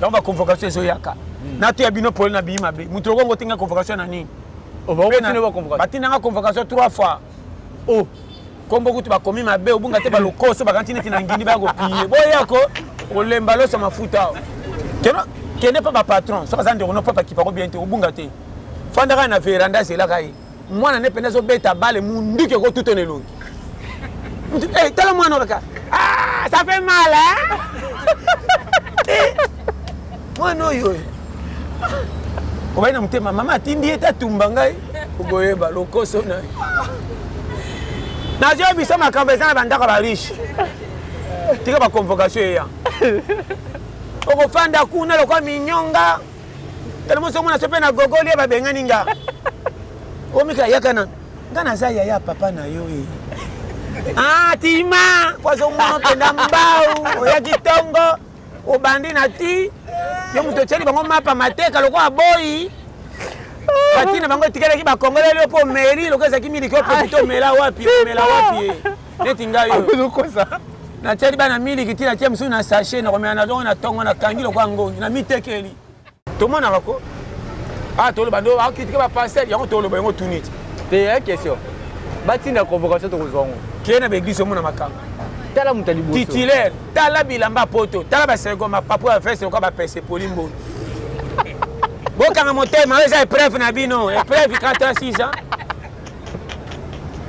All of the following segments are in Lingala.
Yango baconvocation ezoyaka. Natoya bino pole na biyi mabe. Moto lokongo otinga convocation na nini? Batindanga convocation trois fois. Oh. Kombo kutu bakomi mabe, obunga te balokoso bakanti neti na ngindi baya kopille. Boyako olemba loso mafuta awa. Kende mpe bapatron soki aza ndeko no mpo bakipako bien te, obunga te. Fandaka na veranda, azelaka ye. Mwana ne mpenza azobeta bale, munduki ekotuta na elongi. Eh, tala mwana kaka. Ah, ça fait mal, hein? Eh, mwana oyo obai na motema, mama atindi ye tatumba ngai, okoyeba lokoso na nazoyebisa makambo eza na bandako ya bariche. Tika baconvocation eya, okofanda kuna lokwa minyonga. Tala moso omona so mpe na gogoli ye babengani nga. Omika yaka na nga, naza yaya papa na yo e. Ah, tima po azomona mpenza mbau oyaki ntongo obandi na ti yo moto otyeli bango mapa mateka lokola boyi batina bango etikalaki bakongoleli yo mpo omeli lokola ezalaki miliki oprofite omela wapi, omela wapi ye neti ngai oyo natieli bana miliki ti natie mosusu na sachet, nakomela na zongo na ntongo, nakangi lokola ngongi na mitekeli. Tomonaka ko ah, toloba ndo akritike bapasteur yango, toloba yango tuni ti te ya question batinda convocation, tokozwa yango. Keye na baeglise, omona makambo. Tala moto ya liboso. Titulaire, tala bilamba poto, tala basego mapapu ya veste lokola bapese poli mboni. Bokanga motema, oyo eza épreuve na bino, épreuve 36 ans.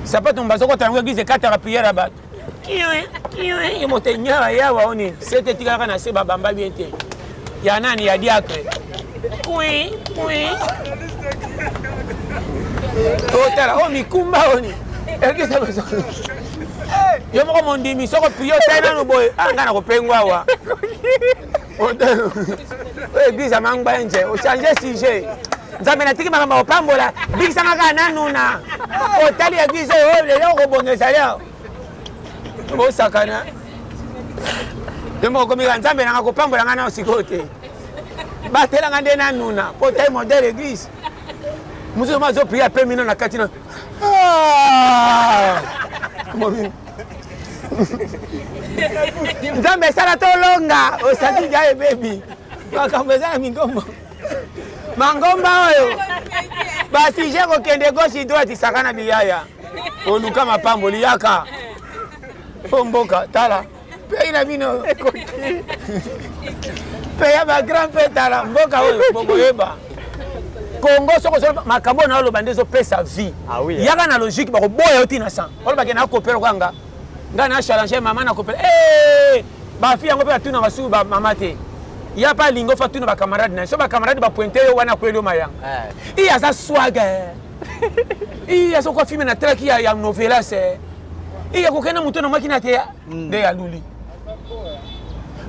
Sapato bazokota yango église, ekataka prière ya bato. Yo moto enyara yawa oni sete etikalaka na se, babamba bien te ya nani ya diacre. Kui kui otala oyo mikumba oni église. Yo moko mondimi, soko prie otali nanu boye, ah, ngai nakopengwa awa. Oyo église ya mangbenje, ochange sujet. Nzambe, natiki makambo ya kopambola, bikisanga kaka nanuna. Otali église oyo lelo okobonga, ezali awa bosakana. Yo moko okomika Nzambe nanga kopambola ngai nao sikoyo te, batelanga nde nanuna po otali modèle église mosusu ma azoprie apemi no na kati na. Ah! Nzambe esala tolonga, osanti ga ebebi. Makambo eza na mingombo mangomba oyo basujet kokende gauche droite, saka na biyaya oluka mapamboli yaka po mboka. Tala pei na bino mpe ya bagrand mpe tala mboka oyo bokoyeba Kongo. Soki ozoloba makambo oyo naoloba nde ezopesa vie. Ah oui, eh. Yaka na logique, bakoboya yo ntina san olobake na kopela okanga ngai na challenge mama na kopela. Eh, bafi yango mpe batunaka suku bamama te. Ya mpe alingi ofa tuna bacamarade na ye, so bacamarade bapointe yo wana akweli yo mayanga. Eh. I aza swag, i azokoa filme na traki ya novelas, i akokende moto na mwaki na te nde aluli.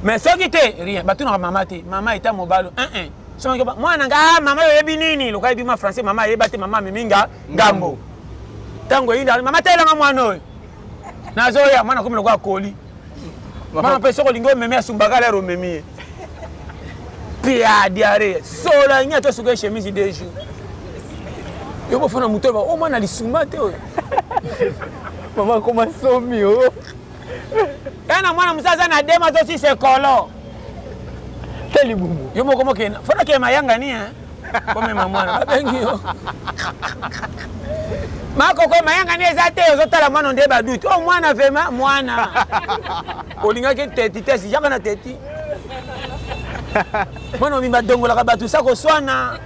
Mais soki te rien, batunaka mama te. Mama eta mobalo 1 soki mwana nga, ah, mama oyebi nini lokola yebi ma français, mama ayeba te, mama amemi nga ngambo. Ntango eyinda, mama telanga mwana oyo nazoya, mwana komi lokola koli. Mama mpe soki olingi omemi asumbaka lere omemi ye pia diare sola ngi ata soki chemise 2 jours yo bofana moto oyo o mwana lisumba te oyo. Mama akoma somi o. Ya na mwana mosu aza na dema azosisa ekolo. Te libumu. Yo moko mokenda fona kee mayanga ni komema mwana, babengi yo makoko mayanga ni eza te, ozotala mwana nde baduti o mwana vraimen mwana olingaki teti tesi yaka na teti mwana omimi badongolaka bato sa koswana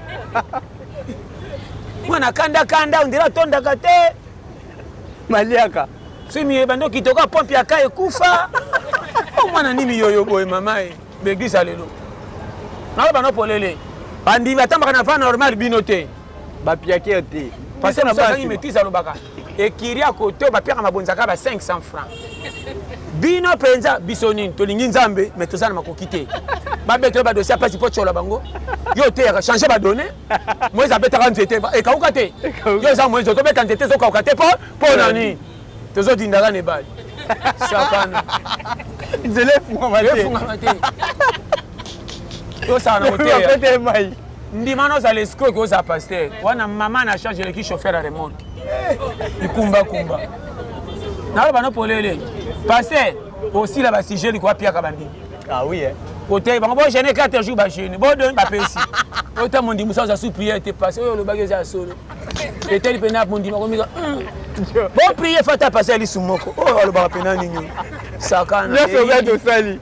mwana kandakanda ondire atondaka te. Maliaka. Soki miyeba nde okitoka pompe ya ka ekufa o mwana nini yoyo boye mama ye. Baeglise ya lelo naloba no polele, bandimi batambaka na va normal, bino te. Bapiaker te. Parce que mosu azangi maîtrise, alobaka ekiri ya kote oyo bapiaka mabonzaka ba 500 francs. Bino mpenza biso nini tolingi Nzambe, mais toza na makoki te. Babetela badossier ya mpasi mpo tyola bango. Yo oteyaka change badonne. Moïse abetaka nzete ekauka te, yo eza Moïse ozobeta nzete ezokauka te mpo na nini? Tozodindaka na ebale, sakana. Nzela efungama te. Efungama te, tosala na koteya. Bapete mai. Ndima na ozala escroc, ozala pasteur wana mama na charge eleki chauffeur ya remorque ikumbakumba. Naloba no polele, pasteur osila basujet liko apiaka bandimi. Ah oui, eh. Otei bango bojeune 4 jours bajeune bodoni bapesi ota mondimi mosusu aza su priere te pasi oyo olobaki eza ya solo etali mpena mondimi akomika hmm. boprie fata pasi ya lisu moko oyo alobaka mpena nini sakana nyonso tosali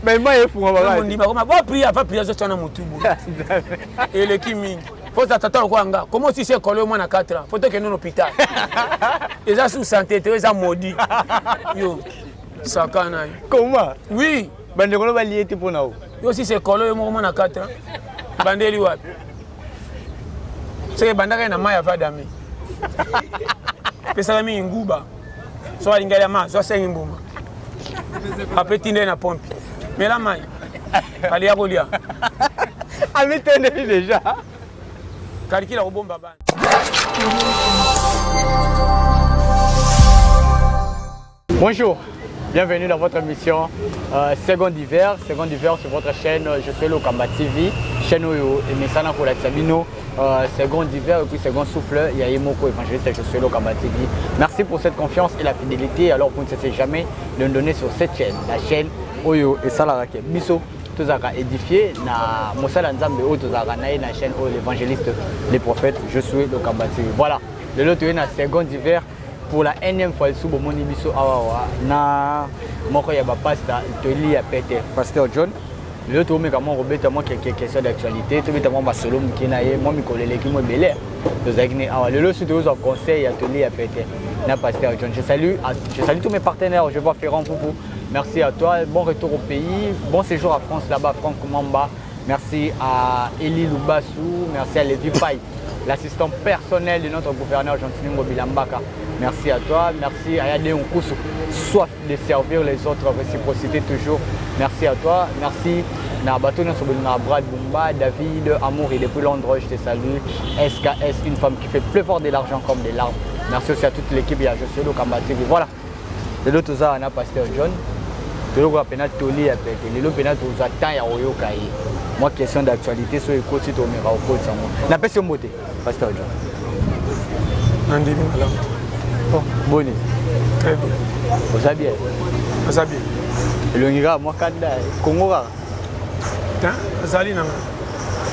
mais mai efungwamaka mondimi akoma boprie ava prie azotya na motu boye eleki mingi fo tata lokola nga koma osisi ekole yo mwana 4 ans fo tokende na hôpital eza sous santé te eza maudit yo sakana yo comment oui bandeko no balie te mpo na yo yo osisi ekole yo moko mwana 4 ans ebandeli wapi soki ebandaka ye na mai ya vadame pesaka mingi nguba soki alingi alia mai zwa sengi mbuma ape tinda ye na pompe mela mai alia kolia amitendeli deja kalikila kobomba bana. Bonjour, bienvenue dans votre émission euh, Seconde d'hiver. Seconde d'hiver sur votre chaîne Je suis Lokamba TV, chaîne oyo emesana kolakisa bino euh, Seconde d'hiver et puis Second souffle, il y a Emoko évangéliste Je suis Lokamba TV. Merci pour cette confiance et la fidélité. Alors vous ne cessez jamais de nous donner sur cette chaîne, la chaîne oyo esalaka ke biso tozalaka édifié na mosala ya nzambe oyo tozalaka na ye na chaîne oyo l'évangéliste le prophète je suis lokamba tv voilà lelo toye na seconde d'hiver pour la énième fois lisusu bomoni biso awawa na moko ya bapasta toli ya pete pasteur john lelo tokomeka mwa kobeta mwa quelques questions d'actualité tobeta mwa masolo moke na ye mwa mikolo eleki mwa ebele tozalaki ne awa lelo soki tokozwa conseil ya toli ya pete na pasteur john je salue, je salue tous mes partenaires je vois Ferrand Foufou merci à toi bon retour au pays bon séjour à France là-bas Franck Mamba merci à Eli Lubassou merci à Lévi Paye l'assistant personnel de notre gouverneur Gentiny Ngobila Mbaka merci à toi merci à Yade Nkusu soif de servir les autres réciprocité toujours merci à toi merci na bato nyonso bolingaka Brad Bumba David Amour et depuis Londres je te salue SKS une femme qui fait pleuvoir de l'argent comme des larmes merci aussi à toute l'équipe ya Josué Lokamba TV voilà lelo toza na pasteur John toyokoka mpena toli ya pete lelo mpena tozwa temps ya koyoka ye mwa question d'actualité soki ekoti tomeka kokotisa yango napesi yo mbote pasteur John nandimi malamu oh, boni très bien oza bien oza bien elongi kaka mwa kanda kongo kaka azali nanga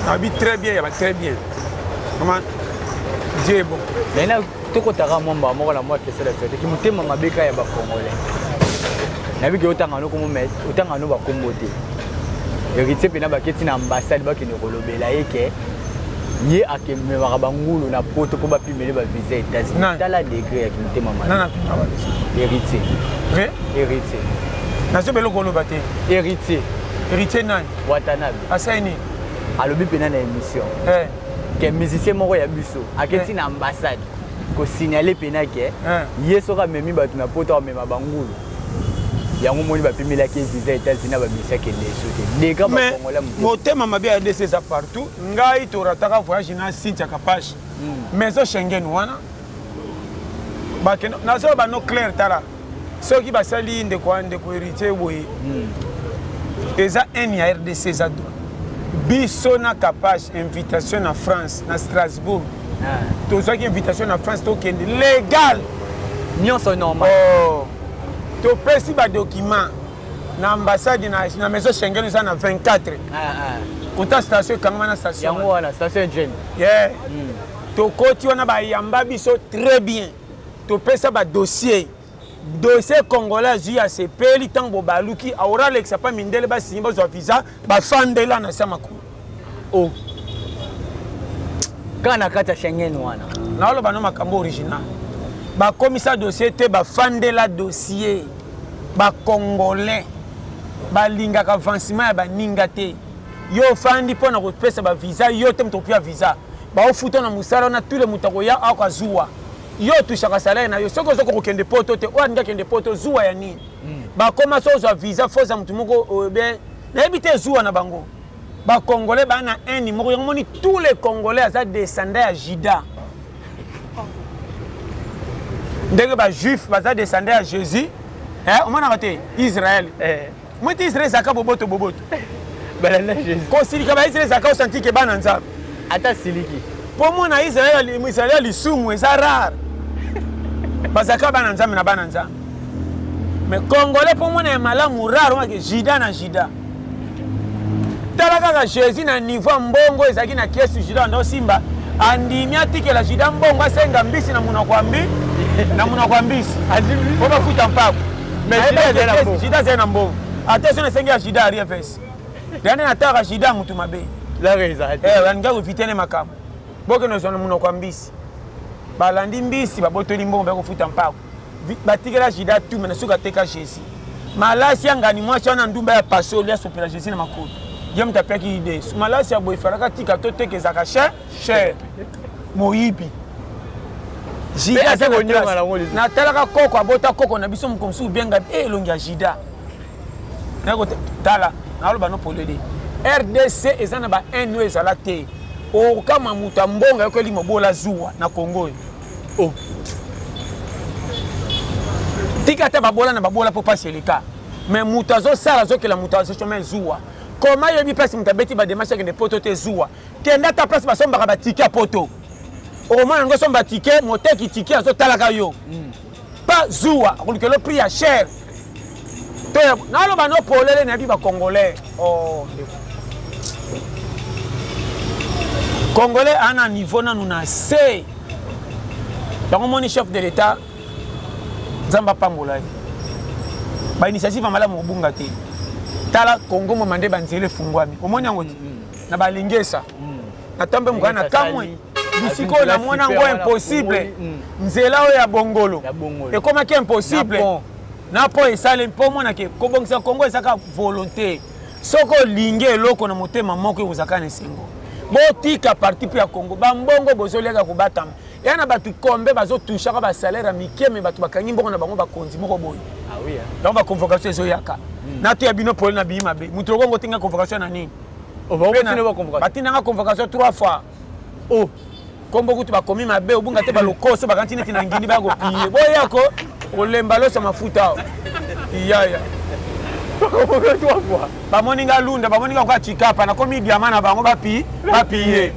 nabi très bien ya ba très bien vraiment Dieu est bon naina tokotaka mwa mbala moko na mwa question d'actualité ki motema mabe kaka ya bacongolais nayebi ke otanga no kombo mais otanga no bakombo te héritier mpena baketi na ambassade bakende kolobela ye ke ye akememaka bangulu na poto mpo bapimele bavisa états-unis tala degré ya kimotema mabe héritier héritier nazoba eloko oloba te héritier héritier nani watanabe asali nini alobi mpena na émission eh. ke musicien moko ya biso aketi eh. na ambassade kosignale mpena ke eh. ye soki amemi bato na poto amema bangulu yango moni bapimelaki visa états-unis na bamisi akende esu te dega bakongola motema mabe ya rdc eza partout ngai torataka voyage na cynthia kapache hmm. maison schengen wana bakende nazoloba no claire tala soki basali ndeko ndeko héritier boye hmm. eza haine ya rdc eza droit biso na kapache invitation na france na strasbourg ah. tozwaki invitation na france tokende légal nyonso normal oh. topesi badocument na ambassade na, na maison schengen eza na 24 ah, ah. kota station ekangama na station yango wana station jeune yeah. mm. tokoti wana bayamba biso très bien topesa badossier dossier congolais azwi asepeli ntango bobaluki aora alekisa mpa mindele basingi bazwa visa bafandela na sa makolo oh. kaka na kati ya schengen wana naoloba no makambo original bakomisa dossier te bafandela dossier bacongolais balingaka avancement ya baninga te yo ofandi mpo na kopesa bavisa yo te moto kopia visa baofuta na mosala wana tule moto akoya akoazuwa yo otushaka salaire na yo soki ozokoka kokende poto te oyo alingi akende poto zuwa ya nini hmm. bakoma so ozwa visa fo oza motu moko euh, bien nayebi te zuwa na bango bacongolais baa na haine moko yango moni tous les congolais aza descendant ya juda ndenge bajuif baza descendant ya jésus eh, omonaka te israel eh. Moi te Israël ezalaka boboto boboto. Balanda Jésus. Kosilika ba Israël ezalaka osanti ke bana Nzambe. Ata siliki. Po mona Israël Israël ya lisumu eza rare. Bazalaka bana Nzambe na bana Nzambe. Mais Congolais po mona ya malamu rare omake Juda na Juda. Tala kaka Jésus na niveau ya mbongo ezalaki na kiesi Juda anda osimba andimi atikela Juda mbongo asenga mbisi na monoko ya mbi na monoko ya mbisi po bafuta mpako. Juda azali na mbongo ata so nasengi ya Juda arie vese yande nataka Juda mutu mabe alingi akovitene makambo bokende ozwa na monoko ya mbisi balandi mbisi babotoli mbongo bakofuta mpako batikela Juda tout mais na suka ateka Jésus malasi ya ngani mwasi wana ndumba ya pasoli asopela Jésus na makolo ye moto apiaki ide malasi ya boye falaka tika to teka ezalaka cher cher moyibi natalaka koko abota koko na biso moko mosusu benga e elongi ya Juda tala naloba no polele RDC eza na ba haine oyo ezala te okama moto ya mbongo ayokeli mobola zuwa na Congo oyo. Oh. Tika ata babola na babola mpo mpasi eleka me moto azosala azokela moto azosome zuwa koma yebi place moto abeti bademarche akende poto te zuwa kende ata place basombaka batike ya poto okomona yango osomba tike moteki tike azotalaka yo pa zuwa akolukela prix ya cher to naloba no polele nayebi bacongolais oh, ndeko congolais ana niveau nanu na se yango moni chef de l'état nzambe apambola ye bainitiative ya malamu kobunga te tala kongo moma nde banzela efungwami omoni yango te na balingesa na tambe mokana na kamwe bisika oyo namona yango impossible nzela oyo ya bongolo ekomaki impossible na po esali mpo omonake kobongisa kongo ezaka volonté soki olingi eloko na motema moko ekozaka na esengo botika parti mpe ya kongo bambongo bozoliaka kobatama ya na bato kombe bazotouchaka basalaire ya mike me bato bakangi mbongo na bango bakonzi moko boye ah yango baconvocation ezoyaka natoya bino pole na biyi mabe moto lokongo otinga convocation na nini batindanga convocation trois fois oh kombo kutu bakomi mabe obunga te balokoso bakanti neti na ngindi baya kopiye boyako olemba loso mafuta awa iyaya bamoni nga lunda bamoni nga kwa chikapa nakomi diama na bango bapi bapiye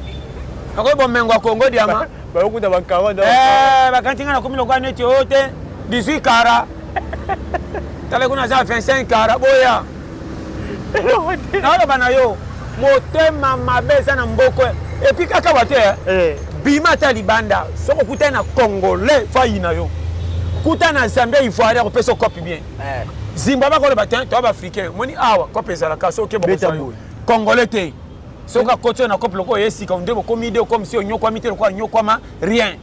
nakomi bomengo ya kongo diama bayokuta bakara eh, bakanti nga nakomi lokola neti oyo te 18 kara tala kuna aza 25 kara boya naloba na yo motema mabe eza na mboko epuis kaka wa te eh. eh. bima ata libanda soki okutani na congolais fayi na yo kuta na zambie ivoirien akopesa cope bien eh. zimbabwe akoloba te toa baafricain omoni awa cope ezalaka soki oke congolais te soki akoti oyo na cope lokola oye sika nde bokomi de comme si onyokwami te lokola nyokwama rien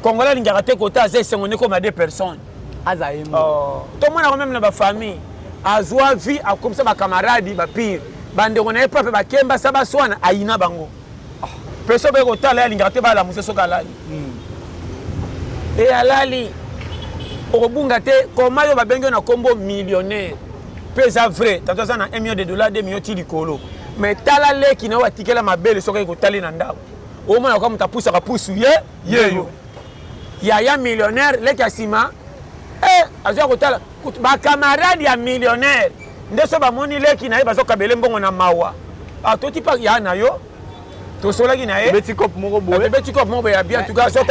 congolais alingaka te kota aza esengo nde koma de personnes aza ye oh. tomonaka meme na bafamille azwa vie akomisa bacamarade bapire bandeko na ye propre bakembasa baswana ayina bango mpe soki oye kotala ye alingaka te balamusa soki alali e alali okobunga te koma yo babengi yo na nkombo millionnaire mpe eza vrai tanto aza na 1 million de dollars 2 million ti likolo mais tala leki na yo atikela mabele soki aye kotali na ndako omona kwa moto apusaka pusu ye yeyo yaya millionnaire leki ya nsima eh, azwa kotala bakamarade ya millionnaire nde so bamoni leki na ye bazokabele mbongo na mawa atoti ah, pa ya na yo tosolaki na ye beti cop moko boye beti cop moko boye ya bien en tout cas soki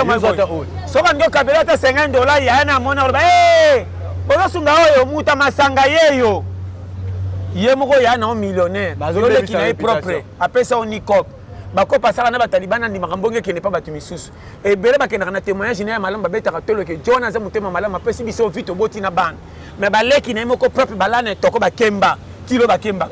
soki alingi okabela ata 50 dollars yaya na amoni aloba ee bozosunga oyo muta masanga yeyo ye moko ya na yo millionnaire yo leki na ye propre apesa yo ni cop bakopa asala na bataliban andimaka mbongo ekende mpa bato misusu ebele bakendaka na témoignage na ya malamu babetaka toloke john aza motema malamu apesi biso vi toboti na bana me baleki na ye moko propre balana etoko bakemba kilo bakemba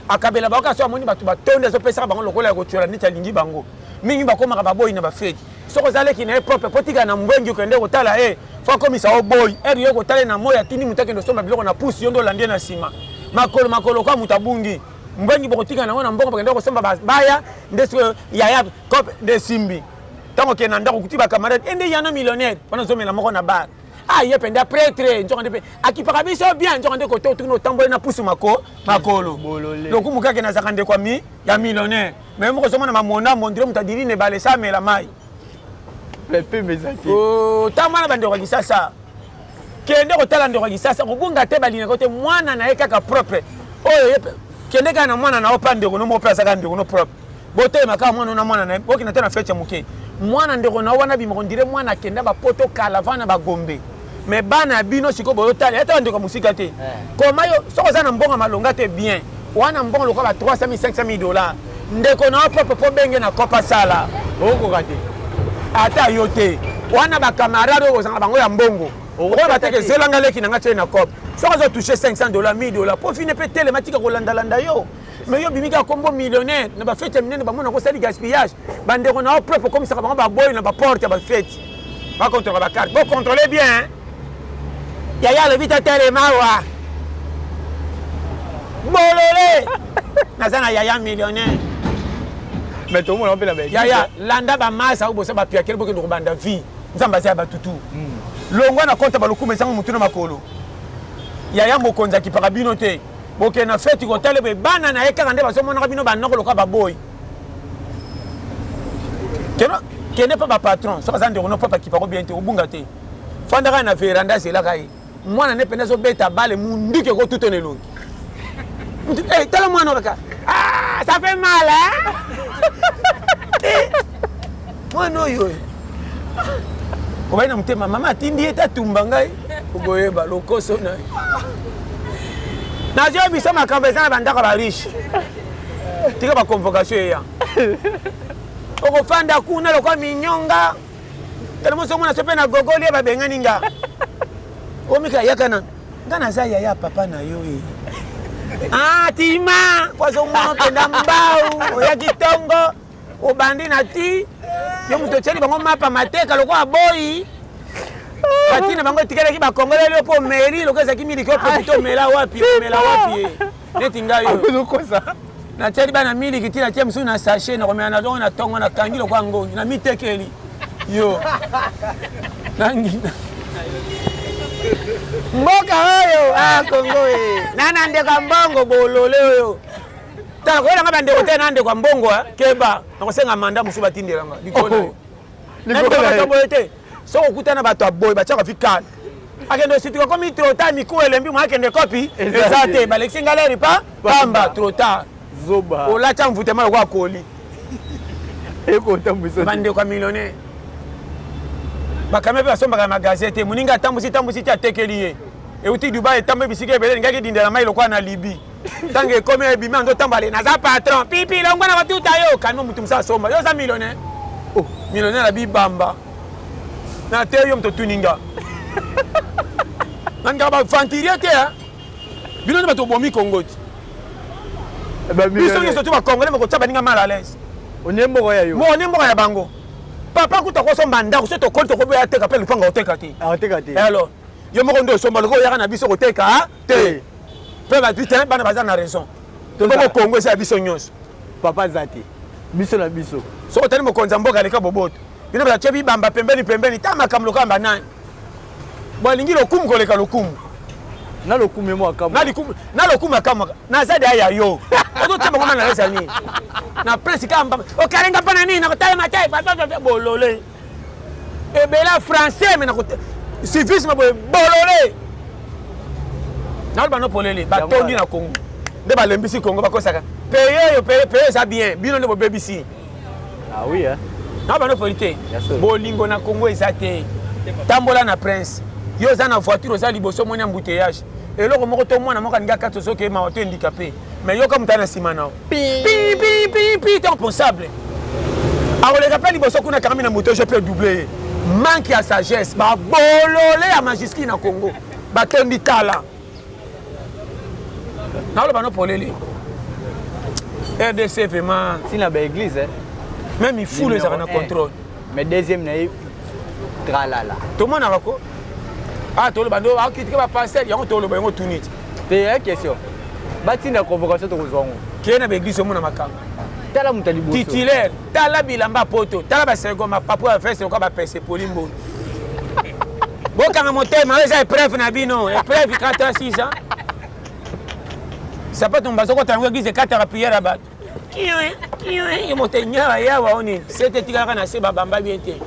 akabela bango kasi amoni bato batondi azopesaka bango lokola ya kotyola neti alingi bango mingi bakomaka baboyi na bafeti soki oza leki na ye propre mpo tika na mbwengi okende kotala ye fo akomisa yo boyi ere yo kotala ye na moi atindi moto akende osomba biloko na pusi yo nde olandi ye na nsima makolo makolo kwa moto abungi mbwengi bokotika nango na mbongo bakende kosomba baya nde soki yaya cope nde esimbi ntango okende na ndako okuti bacamarade ende yana millionnaire wana ozomela moko na bar ah ye mpenza pretre nzoka nde mpe akipaka biso bien nzoka nde kote otukini otamboli na pusu mako makolo lokumu kaka nazalaka ndeko mi ya millionnaire mais moko ozomona mamona mondire moto adili na ebale sa amela mai oh, tambola na bandeko ya kisasa kende kotala ndeko ya kisasa kobunga te balingaka te mwana na ye kaka propre oyo ye kende kaka na mwana na yo mpa ndeko no moko mpe azaka ndeko no propre botelema kaka mwana na mwana na ye bokenda te na fete ya moke mwana ndeko na yo wana bima kondire mwana akenda bapoto kala vana bagombe me bana ya bino sikoyo boyotala ata bandeko ya mosika te eh. koma yo soki oza na mbongo malonga te bien Wana mbongo lokola ba 300 000, 500 000 dollars. Ndeko na yo propre po benge na kopa sala. Okoka te. Ata yo te. Wana ba camarade oyo ozanga bango ya mbongo. Okoyeba te ke zela nga leki na nga tie na cop. Soki azo toucher 500 dollars, 1000 dollars, po fine pe telema tika kolandalanda yo. Mais yo bimi kaka kombo millionnaire na ba fete ya minene bamona kosali gaspillage. Bandeko na yo propre okomisaka bango baboyi na ba porte ya ba fete. Ba contrôler ba carte. Bo contrôler bien. Yaya alobi totelema awa. Bolole. Naza na yaya millionnaire. Mais tomona mpe na ba Yaya landa ba masa oyo bosa ba piakele bokende kobanda vie. Nzambe aza ya batutu. Longwa na compte balukuma ezanga mutu na makolo. Yaya mokonzi akipaka bino te. Bokende na feti kotala boye bana na ye kaka nde bazomonaka bino banoko lokola baboyi. Kende mpe bapatron soki aza ndeko no papa akipako bien te obunga te. Fandaka na veranda azelaka ye. Mwana ne pene azobeta bale munduki ekotuta na elongi. Eh, tala mwana kaka. Ah, ça fait mal hein? Eh, mwana oyo obai na motema mama atindi ye tatumba ngai okoyeba lokoso na ye. Nazoyebisa makambo eza na bandako ya bariche. Tika baconvocation eya. Okofanda kuna lokola minyonga. Tala moso mona so mpe na gogoli ye babengani nga. Omika yaka na nga naza yaya papa na yo e. Ah, tima po azomona okenda mbau oyaki ntongo obandi na ti yo moto otyeli bango mapa mateka lokola boyi batina bango etikalaki bakongoleli yo mpo omeli lokola ezalaki miliki oprofite omela wapi omela wapi ye neti ngai oyo natieli bana miliki ti natie mosusu na sachet nakomela na dongo na tongo nakangi lokola ngongi na mitekeli yo nangina mboka oyo ah Congo e nana ndeko ya mbongo bolole oyo tala koyelanga bandeko te na ndeko ya mbongo keba nakosenga manda mosusu batindelanga likolo na boye te soki okutana bato ya boye batiaka vikale akende osituka komi trop tard mikuwa elembi mwa akende kopi eza te balekisi nga leri pa pamba trop tard zoba olatya mvutema lokola koli ekotambwisa bandeko ya millionnaire bakame mpe basombaka magasin te moninga atambusi tambusi te atekeli ye euti Dubai etamboli bisika ebele elingaki dindela mai lokola na Libye ntango ekomi ebimi ando tambale naza patron pipi longwa na kotuta yo kano motu mosusu asomba yo oza millionnaire. Oh, millionnaire abibamba na te yo moto otuni nga nangaka baaventurier te bino nde bato bomi Congo ti biso nyonso tu bacongolais mokotia baninga mal à l'aise. Onie mboka ya yo onie mboka ya bango papa kuta kosomba ndako so tokoli tokoboya teka mpe lupanga oteka te. Oteka te. Alors yo moko nde osomba lokola oyaka na biso koteka te mpe bato te bana baza na raison. Toboko Congo eza ya biso nyonso. Papa aza te biso na biso. Soki otali mokonzi ya mboka aleka boboto bino batie bibamba pembeni pembeni ta makambo lokola banani bolingi lokumu koleka lokumu. Na lokumu mo akamwa. Na lokumu akamwaka naza deya ya yo ozotia bango mana eza nini na prince kamba okalenga mpo na nini nakotalema te bolole ebele français me civisme boye bolole naloba no polele batondi na Congo nde balembisi Congo bakosaka paye oyo paye paye eza bien bino nde bobebisi. Ah oui hein. Na bano poli te. Bolingo na Congo eza te. Tambola na prince. Yo oza na voiture oza liboso omoni embouteillage. Eloko moko to mwana moko alingi akati ozoke mawa to handicapé. Mais yoka moto na nsima na yo. Pi pi pi pi to responsable. Akoleka mpe liboso kuna akangami na moto je peux doubler ye. Manque ya sagesse ba bolole ya majuscule na Congo. Batondi tala. Naloba no polele. RDC vraiment. Tina ba église hein. Même ifulu ezalaka na contrôle. Mais deuxième na ye tralala. Tomonaka ko ah toloba ndo akritike bapasteur yango toloba yango tuni ti. Te ya question. Batinda convocation tokozwa yango. Keye na baeglise omona makambo. Tala moto ya liboso. Titulaire, tala bilamba poto, tala basego mapapu ya veste lokola bapese poli mbongo. Bokanga motema oyo eza épreuve na bino, épreuve 4 ans 6 ans. Sapato bazokota yango église ekataka prière ya bato. Yo moto enyara yawa oni sete etikaka na se babamba bien te.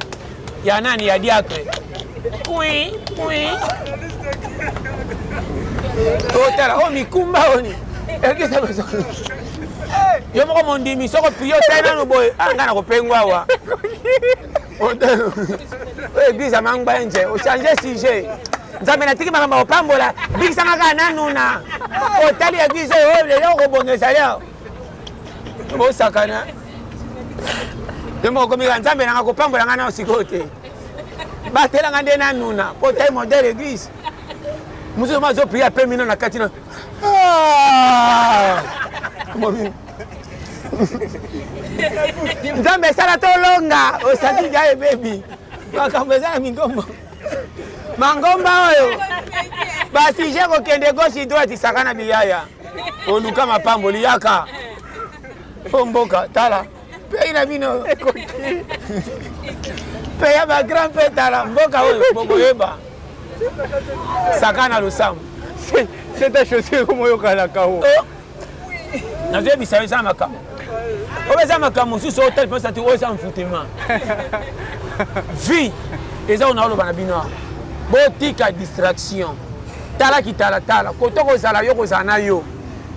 Ya nani ya diacre. Kui kui. Otala o mikumba oni. Église bazo. Yo moko mondimi soko prie otali nanu boye ah ngai nakopengwa awa. Oyo église ya mangba nje ochange sujet. Nzambe natiki makambo ya kopambola bikisanga kaka nanuna. Otali église oyo lelo okobongisa leo. Bosakana. Yo moko okomika Nzambe nanga kopambola nga nao sikoyo te. Batela nga nde nanuna po otali modèle église. Mosusu ma azoprie apemi no na kati na. Ah! Nzambe esala tolonga osati ga ebebi makambo eza na mingombo mangomba oyo basije kokende gauche droite saka na biyaya oluka mapamboli yaka po mboka tala pei na bino pe ya bagrand mpe tala mboka oyo bokoyeba saka na losambo seta chaussure komoyokanaka o oh. Nazoyebisa yo eza makambo oyo eza makambo mosusu oyo otali mpenza te oyo eza envoûtement vie eza oyo naoloba na bino awa botika distraction tala kitalatala koto kozala yo kozala na yo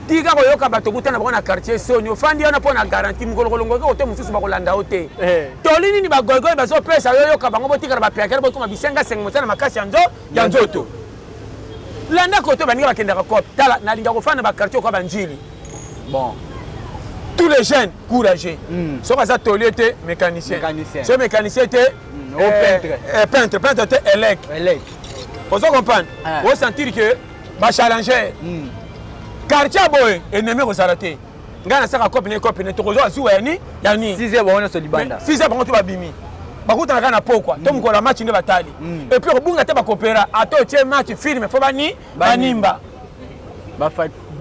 tika koyoka bato okutana bango na quartier soni ofandi wana mpo na garanti mokolo kolongoki kote mosusu bakolanda yo te eh. Toli nini bagoigoi bazopesa yo yoka bango botikala bapiakele bokoma bisengasenga mosala makasi ya nzoto landa kote baninga bakendaka cope tala nalinga kofanda na baquartier okwa banjili bon tous les jeunes courageux soki aza tolier te mécanicien soki mécanicien te mm. oh, eh, peintre eh, peintre peintre te elec ozo comprendre ah. Osentir que bachallenger quartier boye ennemi kozala te. Ngai nasaka cope ne cope ne tokozwa zuwa ya ni ya nini 6 heures bango nyonso libanda. 6 heures bango to babimi bakutana kaka na pokwa to mokolo ya match nde batali et puis kobunga te bakopera ata otie match film fo bani banimba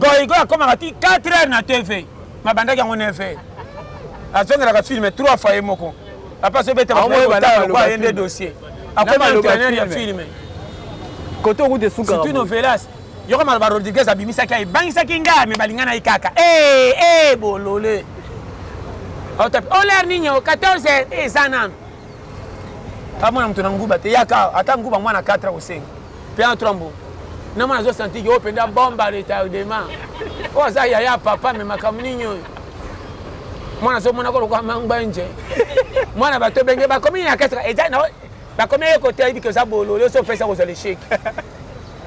goigoi akomaka ti 4 heures na TV mabandaki yango 9 heures azongelaka film 3 fois ye moko apa azobeta lokola ye nde dossier akoma entraîneur ya film. Kote okuta esukaka surtout novelas yoko maloba Rodriguez abimisaki ebangisaki nga me balinga na ye kaka ee eh, eh, bolole olere nini 14 heures eza nanu amona moto na nguba te yaka ata nguba mwana 4 akosenga mpe na 3 mbongo na mwana azosantiki oyo mpenza bomba retardement oyo aza yaya papa me makambo nini oyo mwana azomonaka lokola mangba nje mwana bato ebenge bakomi na kati bakomi ye kote ayebi ke oza bolole oso opesa kozwa lechec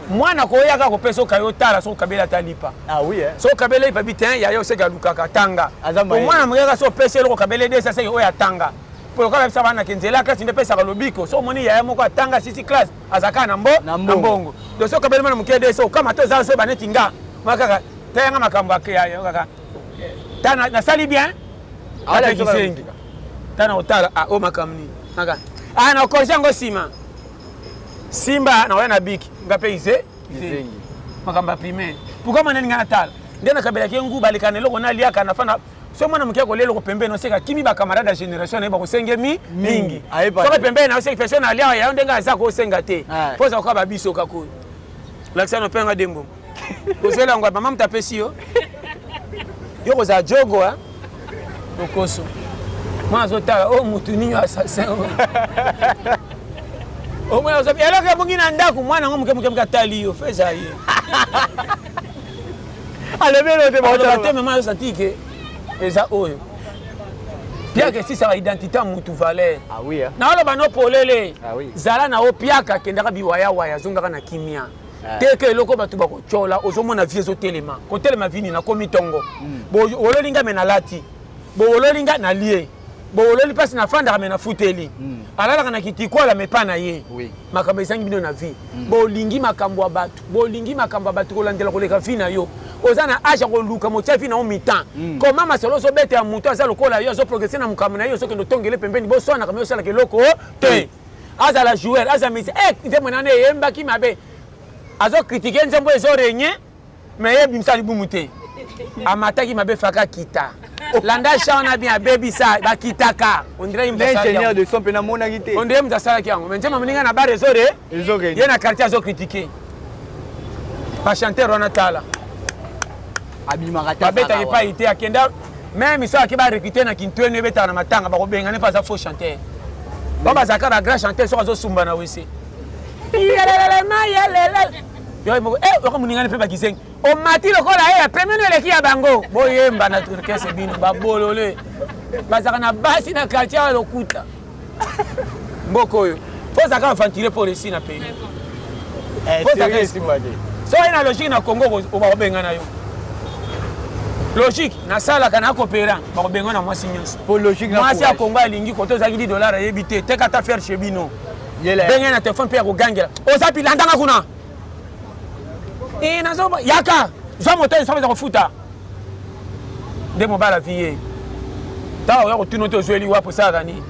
mwana koya kaka kopesa okaye otala soki okabeli ata lipa. Ah oui, eh? Soki okabeli lipa bi te yaya oseki alukaka tanga mwana moke kaka soki opesi eloko okabeli desa seki oyo atanga po lokola bisa bana ke nzela classe nde epesaka lobiko so omoni yaya moko atanga sisi classe azalaka na mbo na mbongo donc soki okabeli mwana moke desa okama te oza zoba neti nga mwa kaka tayanga makambo ya kaka ta nasali bien ata kisengi ta na otala ah o makambo nini kaka ah na okorige yango nsima simba nakoya na biki nga mpe ize izengi makambo ya primaire pourquoi mwana ninga natala nde nakabelaki ye nguba aleka na eloko naliaka na fana so mwana moke akolia eloko pembeni oseka kimi bacamarade ya génération na ye bakosengemi mingi soki pembeni na oseki feso nalia yayo ndenge aza kosenga te fo oza koka babiso kakoyo lakisa no mpenga dembo kozwela yango mama moto apesi yo yo kozala jogo lokoso mwana azotala oyo motu nini assassin oyo omwana azobi eloko ebongi na ndako mwana yango moke moke moke atali yo feza ye alobi eloko te aloba te mama azosanti ke eza oyo piaka esisaka identité ya mutu valeur. Ah oui, hein? Naoloba no polele. Ah oui. Zala na yo piaka kendaka biwayawaya azongaka na kimia. Ah. Teke eloko bato bakotyola ozomona vie ezotelema kotelema vini nakomi ntongo bowololi nga me nalati bowololi nga nalie bowololi mpasi nafandaka me nafuteli alalaka na kitikwala me pa na ye. Oui. Makambo ezangi bino na vie bolingi makambo ya bato bolingi makambo ya bato kolandela koleka vie na yo oza na age ya koluka motia vie na yo mitan koma masolo ozobeta ya moto aza lokola yo azoprogresse na mokambo na ye ozokende otongele pembeni boswanaka me osalaka eloko te azala joueur aza musicien eh, nzembo nana eyembaki mabe azokritike nzembo ezoregne me ye ebimisa libumu te amataki mabe faka kita landa cha wana bien abebisa bakitaka ondire ingénieur de son mpe namonaki te ondire moto asalaki yango me nzembo moninga na bar ezore ye na quartier azokritike bachanteur wana tala abimaka te babetaka epai te akenda meme so ake barecrute na kintwenu ebetaka na matanga bakobengane mpo aza faux chanteur ba bazalaka ba grand chanteur soki azosumba na wese yoko moningani mpe bakizengi omati lokola ye ya premier no eleki ya bango boyemba na orchestre bino babolole bazalaka na basi na quartier ya lokuta mboka oyo fo ozalaka aventurier mpo réussir na pays. Soki oye na logique na Congo, bakobengana yo. Logique nasalaka na coopérant, bakobengana na mwasi nyonso. Mwasi ya Congo alingi kote ozalaki 10 dollars ayebi te, teka ata faire chez bino. Benge na telefone mpe ya kogangela. Oza pi landanga kuna. Eh nazo yaka, zwa moto eza kofuta. Nde mobali avi ye. Ntango oya kotuna te ozweli wapi osalaka nini?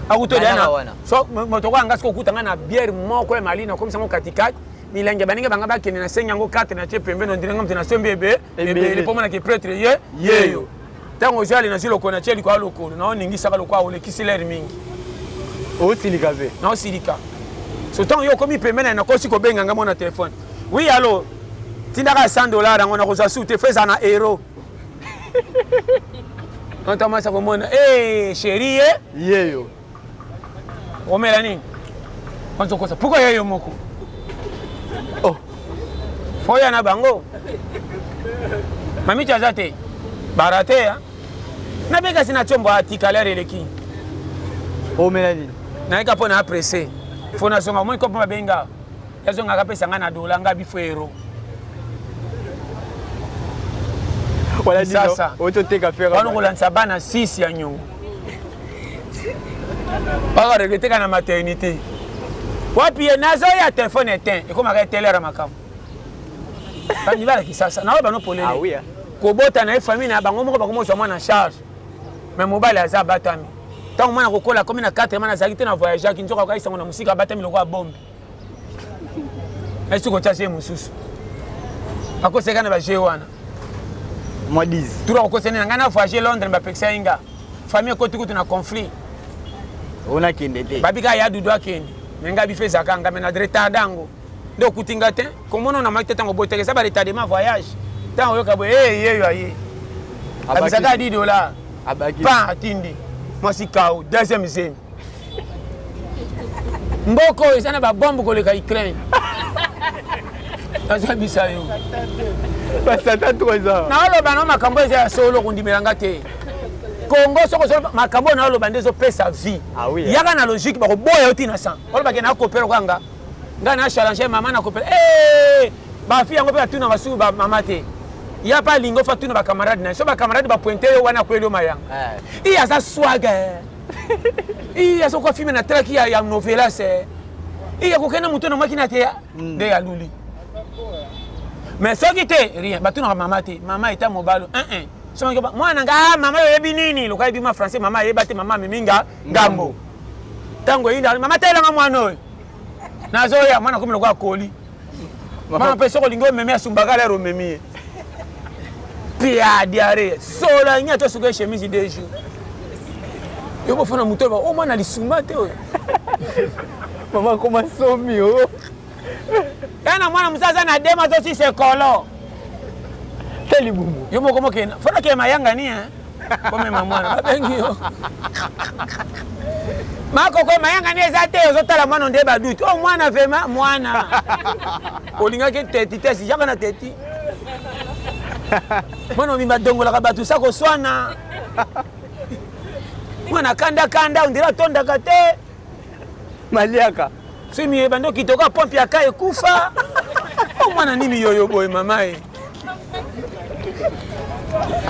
Akutolia na so moto kwa nga soki okuta nga na bière moko ya malini nakomisa yango katikati milangi baninga banga bakende na sengi yango 4 na tie pembeni ondire nga moto nasombi ebe ebele mpo monaki pretre ye yeyo ntango ozwi ale nazwi lokolo natie likolo ya lokolo naoningisaka lokola olekisi lere mingi osilika mpe naosilika so ntango yo okomi pembeni na nakosi kobenga nga mona telefone oui alo tindaka 100 dollar yango nakozwa su te fo ezala na euro ntango komona e chéri ye yeyo omela nini ozokosa pourquoi yeyo moko oh. Foya na bango mamichi aza te barate ya nabekasi na tiombo atika lere eleki. Omela nini? Nayeka mpo na apresse fo nazonga omoni kopo babenga yazongaka apesa ngai na dola nga bifo euro. Sasa ototeka fere wana kolandisa bana 6 ya nyongo baka regreteka na maternité wapi ye nazoya telefone eteint ekomaka etelera makambo bamibala Kisasa naoyo bano polele. Ah, oui, kobota na ye famille na bango moko bakomozwa mwana charge, mais mobali aza abatami. Ntango mwana kokola akomi na 4 mwana azalaki te na voyageaki nzoka akokisango na mosika abatami lokola bombe esi kotia je mosusu akoseka na baje wana. Mwa 10 tour akokosani na ngai na voyage Londres, bapekisa ye nga famille ekoti kutu na conflit. Onakende te. Babika ya dudu akende me ngai biso ezalaka nga me na retarde yango nde okuti nga te komona na maki te ntango obotaka eza baretardement voyage ntango oyoka boye e yeyo aye abisaka 10 dollar pan atindi mwasi kao deuxième zemi. Mboka oyo eza na babombe koleka Ukraine, nazwabisa yo. Basata 3 ans. Naoloba na makambo eza ya solo, kondimela nga te. Kongo soki ozoloba makambo oyo naoloba nde ezopesa vie. Ah oui, yaka na logique, bakoboya yo ntina san olobake nakopela okanga ngai na challenge mama nakopela. Eh, bafi yango mpe batuna basuku bamama te ya mpe alingi ofa tuna bacamarade na ye so bacamarade bapointe yo wana akweli yo mayanga. I aza swag i azokoa filme na traki ya novelas i akokende moto na mwaki na te nde aluli. Mais soki te rien, batunaka mama te, mama eta mobalo 1 soki mwana nga ah, mama oyebi nini lokola yebi ma français mama ayeba te mama amemi nga ngambo ntango eyinda mama telanga mwana oyo nazoya mwana komi lokola koli mama mpe soki olingi omemi asumbaka lere omemi ye pia diare sola ngi ata soki chemise 2 jours yo bofona moto oyo o mwana lisuma te oyo. Mama akoma somi o. Ya na mwana mosu aza na dema azosisa ekolo. Te libumu. Yo moko mokenda fona kee mayanga ni komema mwana babengi yo makoko mayanga ni eza te ozotala mwana nde baduti o mwana vraiment mwana olingaki teti te yaka na teti mwana obimba adongolaka bato sa koswana mwana kandakanda ondira atondaka te. Maliaka. Soki miyeba nde okitoka pompe ya ka ekufa o mwana nini yoyo boye mama ye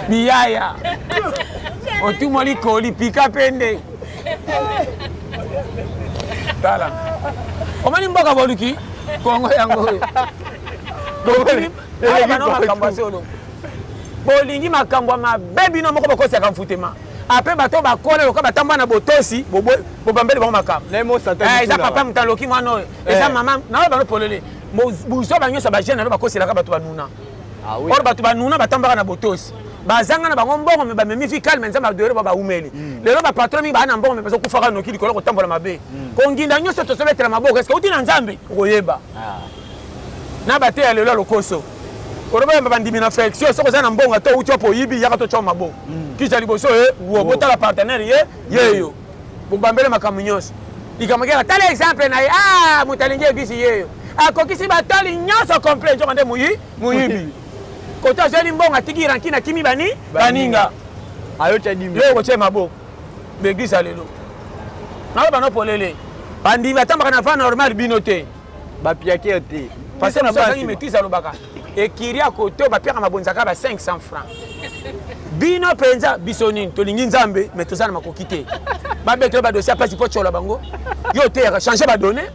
biyaya otumoli koli pika pende tala omoni mboka boluki Kongo yango oyo bano makambo ya solo bolingi makambo ya mabe bino moko bokosaka mfutema apres bato bakola lokola batamba na botosi bobambeli bango makambo. Eza papa moto aloki mwana oyo eza mama naoyo bano polele buzoba nyonso bajeune nano bakoselaka bato banuna or bato banuna batambaka na botosi bazanga na bango mbongo me bamemi vie calme. Nzambe adore ba baumeli lelo bapatron mingi baa na mbongo me bazokufaka noki likolo kotambola mabe konginda nyonso tozobetela maboko eske uti na Nzambe okoyeba na bateya lelo ya lokoso oloba yamba bandimi na flexion soki oza na mbongo ata outi wapo oyibi yaka totya maboko kisa liboso ye wo botala partenaire ye yeyo bobambele makambo nyonso likambo kaka tala exemple na ye ah moto alingi eglise yeyo akokisi batali nyonso complet nzoka nde moyi moyibi koto azweli mbongo atiki rankine akimi bani baninga. Ayotya dimi. Yo okotia maboko baeglise ya lelo nayo bano polele bandimi batambaka na va normal bino te. Bapiaker te. Parce que azangi maîtrise, alobaka ekiri ya kote oyo bapiaka mabonzaka ba 500 francs. Bino mpenza, biso nini, tolingi Nzambe, mais toza na makoki te. Babetela badossier ya mpasi mpo tyola bango. Yo oteyaka, change badonnées.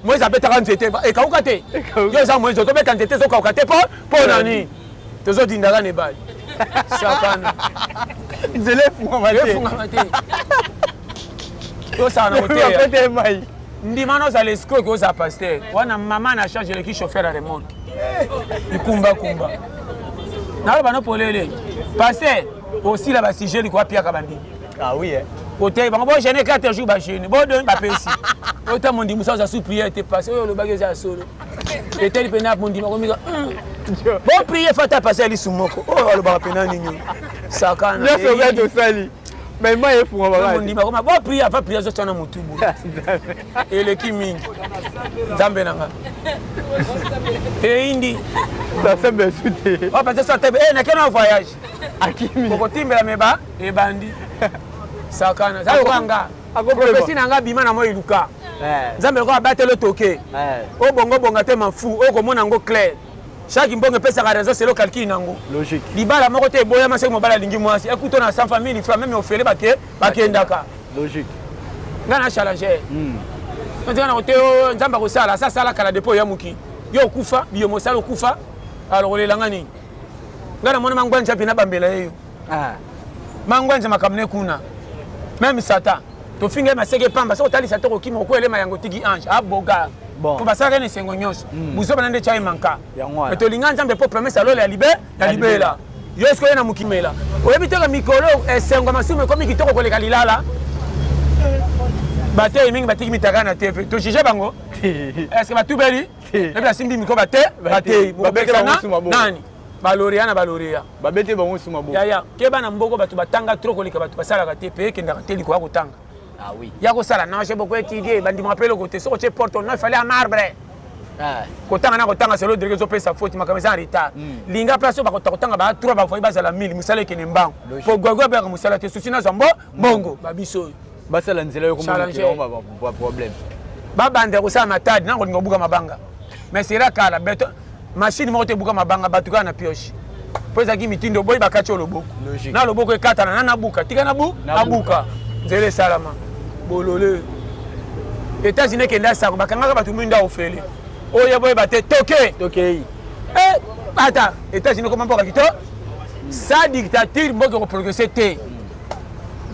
Moïse abetaka nzete, ekauka te. Yo eza Moïse, ozobeta nzete, ezokauka te. Mpo na nini tozodindaka na ebale? Sakana. Nzela efungama te. Efungama te. Tosala na koteya mai. Ndima na ozala escroc, ozala pasteur wana, mama na charge eleki chauffeur ya remorque ikumbakumba. Naloba no polele, pasteur osila basujet liko apiaka bandimi. Ah oui, eh. Otei bango bojeûner 4 jours, bajeûner, bodoni bapesi ota mondimi sa oza sous prière te. Pase oyo olobaki eza ya solo, eteli mpena mondimi akomika boprier fata pase ya lisu moko oyo alobaka mpena nini, sakana. Nyonso oyo tosali, mais mai efungama. Mondimi akoma boprier ava prier, azotya na motu boye, eleki mingi. Nzambe na nga, eyindi. Nasembe esu te. Oyo pase so atebe nake na voyage. Akimi. Okotimbela meba ebandi, sakana za lokola nga. Prophétie na nga bima na moi, eluka Nzambe lokola abateli otoke obongobonga te, mafu okomona yango clair. Chaque mbongo epesaka raison selon calcul nango. Logique. Libala moko te eboyama soki mobali alingi mwasi ekuto na 100 famille franc, même ofele bake bakendaka. Logique. Nga na challenger nzela na kote oyo Nzambe akosala asa asala kala depo oya moki. Yo okufa biyo mosala okufa, alors olelanga nini? Nga namona mangwanja mpe nabambela ye yo mangwanja makambo ne kuna. Même Satan tofinga ye maseke pamba. Soki otalisa to kokima okoelema yango tiki ange aboga po basalaka na esengo nyonso. Buzoba na nde tya ye manka. Me tolinga Nzambe mpo promesse alola ya libe ya libela. Yo sikoyo na mokimela oyebi teka mikolo esengo ya masumu ekomi kitoko koleka lilala. Bateyi mingi batiki mitaka na TV, tojuge bango. Est-ce batubeli ebi asimbi miko bate bateyi Babete. Nani balauréat na balauréat? Babete bango suma bo. Yaya, keba na mboko. Bato batanga trop koleka bato basalaka te, pe ekendaka te likoya kotanga. Ah oui. Ya kosala non, j'ai beaucoup étudié, bandimaka mpe eloko te. Soki otie porte, non, il fallait en marbre. Kotanga na kotanga selo direke ezopesa faute, makambo eza en retard. Linga place oyo bakota kotanga baa 3, bavoyi bazala 1000, mosala ekende mbango. Po gwagwa abeyaka mosala te, susi nazwa mbo mbongo babiso oyo. Basala nzela yo problème. Babanda kosala matadi na kolinga kobuka mabanga, mais sera kala beton machine moko te ebuka mabanga, bato kaka na pioche, mpo ezalaki mitindo boyi bakati oyo loboko na loboko ekatana na nabuka tika nabu nabuka nzela esalama bolole. États-Unis ekende asango bakangaka bato mwinda ofele oyo boyeba te toke. Tokei. Ata États-Unis koma mboka kito sa dictature, mboka ekoprogresse te.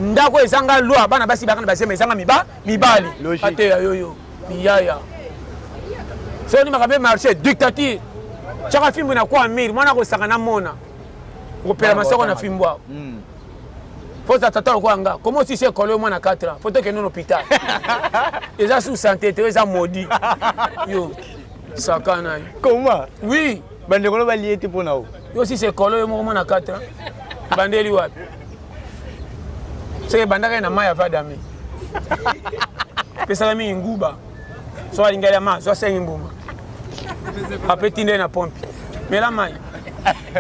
Ndako ezanga loi, bana basi baka na bazema ezanga miba mibali ateya yoyo miyaya soki makambo marché dictature, tiaka fimbu na kwa mire mwana kosaka na mona kopela masoko na fimbu awa. Faut tata lokola nga komo osisi ekole oyo mwana 4 ans, faut tokende na hôpital, eza sous santé te, eza maudit. Yo sakana yo. Comment? Oui. Bandeko no balie te mpo na o. Yo osisi ekole oyo moko mwana 4 ans, ebandeli wapi? Soki ebandaka ye na mai avadami, pesaka mingi nguba. So alingi alia ma zo asengi mbuma, ape tinda ye na pompe, mela mai,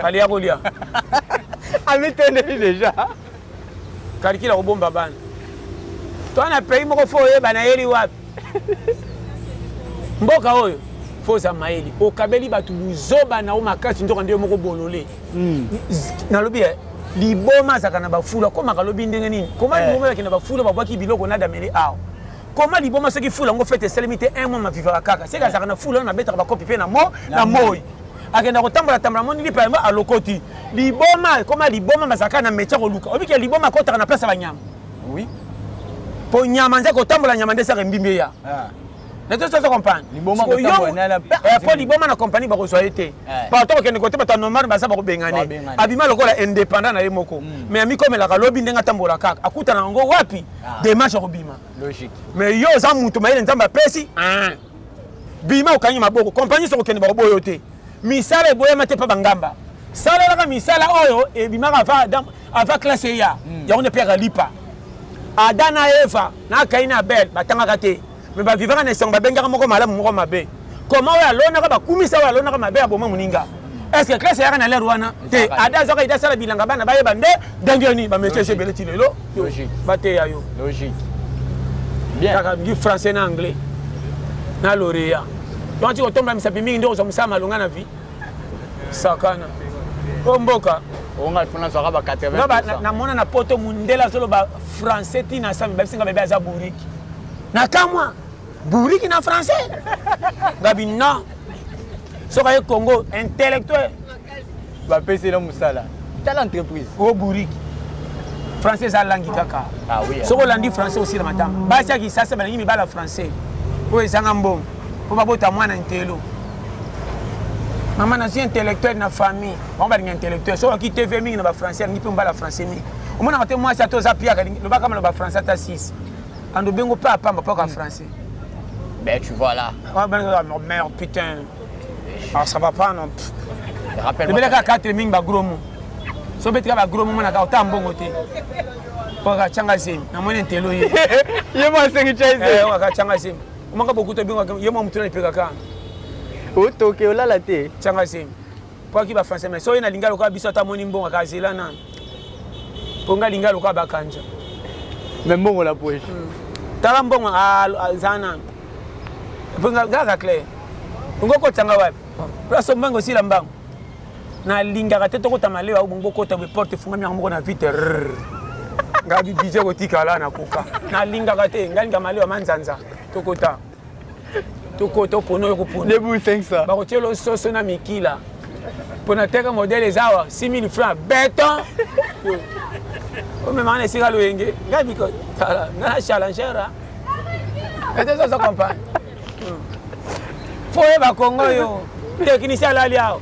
alia kolia. Amitendeli déjà. Kalikila kobomba bana to na pays moko, faut oyeba nayeli wapi mboka oyo. Faut oza mayele, okabeli bato buzoba na yo makasi, nzoka nde yo moko bolole. Nalobi liboma azalaka na bafulu, akomaka alobi ndenge nini? Koma liboma ezalaki na bafulu, babwaki biloko na damele awa. Koma liboma soki fulu yango fete esalemi te un mois, mavivaka kaka seke azalaka na fulu wana, abetaka bakopi mpe na mo na moi, akenda kotambola tambola, moni lipa yango alokoti. Liboma koma liboma bazalaka na métier koluka. Obiki ya liboma akotaka na place ya banyama. Oui. Po nyama nze kotambola, nyama nde esaka mbimbi eya na te, tozo comprendre. Po liboma na compagnie bakozwa ye te. Partout kokende kote, bato ya normal baza bakobengane. Abima lokola indépendant na ye moko, mais amikomelaka lobi ndenge atambola kaka, akutana yango wapi démarche akobima. Mais yo oza mutu mayele, Nzambe apesi bima, okangi maboko, compagnie soko okende bakoboyo te. Misala eboyama te mpa bangamba, salelaka misala oyo ebimaka avant classe eya. Yango nde mpe lipa Adam na Eva na Kain na Abel batangaka te, mais bavivaka na esengo. Babengaka moko malamu, moko mabe. Koma oyo alonaka bakumisa, oyo alonaka mabe aboma moninga. Est ce que classe eyaka na lere wana te? Ada azwaka ide asala bilanga, bana bayeba nde ndenge nini bamétier esi ebele ti lelo bateya yo. Logique. Bien. Kaka ngi français na anglais na lauréat. Donc ti kotombola misapi mingi nde okozwa mosala malonga na vie. Sakana. O mboka. Onga funa zwaka ba 80. Namona na poto mundele azoloba français ti na sami babisi nga bebe aza bourrique. Na kamwa bourrique na français. Ngabi non. Soki aye Congo intellectuel. Bapesi na mosala. Tala entreprise. O bourrique. Français eza langi kaka. Ah oui. Soki olandi français osila matama. Basi ya Kisasa balingi mibala français. Oyo ezanga mbongo. Mpo babota mwana ntelo. Mama nazwi intellectuel na famille. Bango balinga intellectuel. Soki oki TV mingi na ba français alingi mpe mobala français mingi. Omonaka te mwasi ata oza piaka lobaka maloba français ata 6. Ando bengo pa pamba mpo ka français. Ben tu vois là. Ah ben merde putain. Ah ça va pas non. Rappelle-moi. Lebelaka 4 mingi ba gros mots. So betika ba gros mots monaka ota mbongo te. Po ka changa zemi. Namoni ntelo ye. Ye mo asengi chai zemi. Eh ka changa zemi. Omaka bokuta bengo ye mo mutuna ipeka ka. Otoke olala te. Changa zemi. Po aki ba français mais so ye na lingala lokola biso ata moni mbongo ka zela nanu. Po nga lingala lokola bakanja. Mais mbongo la poche. Tala mbongo aza nanu. Po nga kaka clair. Ngo kotanga wapi? Place mbango osila mbango. Nalingaka te tokota malewa au bongo kota boye porte efungami yango moko na vite. Ngabi budget kotikala na koka. Nalingaka te, ngai linga malewa manzanza. Tokota. Tokota opona oyo kopona. Debout 500. Bakotiela soso na mikila. Pona teka modèle eza awa 6000 francs béton. Omemaka na esika loyenge. Ngai biko tala, ngai na challenger. Ete ozo comprendre. Fo oyeba Congo yo. Technicien alali awa.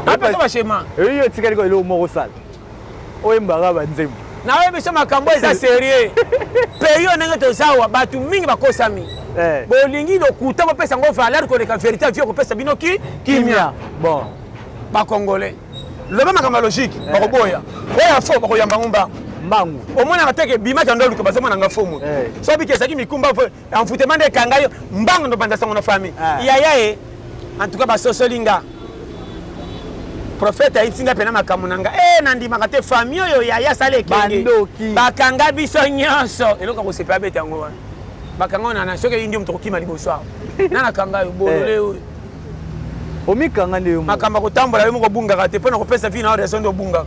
Apesa ba schéma. Eyo otikali ko eloko moko osala. Oyembaka ba nzembo. Nayebi biso makambo eza sérieux. Pays oyo ndenge toza awa bato mingi bakosami. Eh. Bolingi lokuta bopesa yango valeur koleka vérité vie kopesa bino ki kimia. Bon. Ba Congolais. Loba makambo ya logique bakoboya. Oyo ya faux bakoyamba ngo mbangu. Mbangu. Omonaka te ke bimaki ando luka bazomona nga faux moto. Eh. So biki ezalaki mikumba faux envoûtement nde ekanga yo mbangu ndo banza sango na famille. Eh. Yaya e en tout cas basosoli nga. Prophète ayebisi nga pena makambo na nga. Eh nandimaka te famille oyo yaya asala ekenge. Bandoki. Bakanga biso nyonso. Eloko ya kosepela beta yango wana. Bakanga oyo na soki eyindi yo moto okokima liboso awa. Nana kanga yo bolole oyo. Omikanga nde yo moko. Makambo ya kotambola yo moko obungaka te mpo na kopesa vie na yo raison nde obungaka.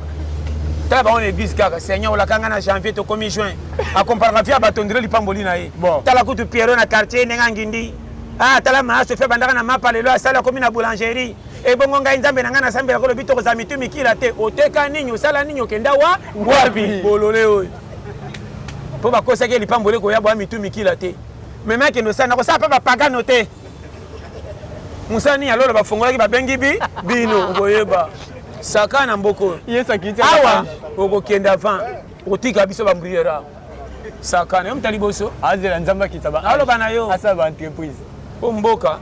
Tala bango na église kaka Seigneur olaka nga na janvier tokomi juin. Akomparaka vie ya bato ndire lipamboli na ye. Bon. Tala kutu Pierrot na quartier ndenge angindi. Ah tala ma Sophie bandaka na mapa lelo asali akomi na boulangerie. Ebongo ngai Nzambe na ngai nasambelaka olobi tokozala mitu mikila te. Oteka nini osala nini okenda wa wapi bolole oyo. Mpo bakosaki ye lipamboli ekoya boya mitu mikila te. Meme akende osala nakosala mpe bapagano te. Mosala nini ya lola bafongolaki babengi bi bino okoyeba saka na mboko oyo. Yesu akiti awa okokende avant okotika biso bambriere awa saka na yo moto ya liboso azela Nzambe akita ba aloba na yo asala ba entreprise po mboka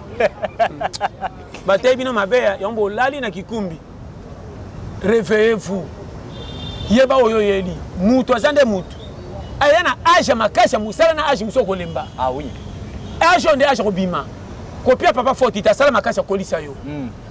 bateyi bino mabe yango bolali na kikumbi. Réveillez-vous, yeba oyo oyeli mutu aza nde mutu aya na age ya makasi ya mosala na age mosusu okolemba. Ah oui. Age oyo nde age kobima kopia papa foti te asala makasi akolisa yo.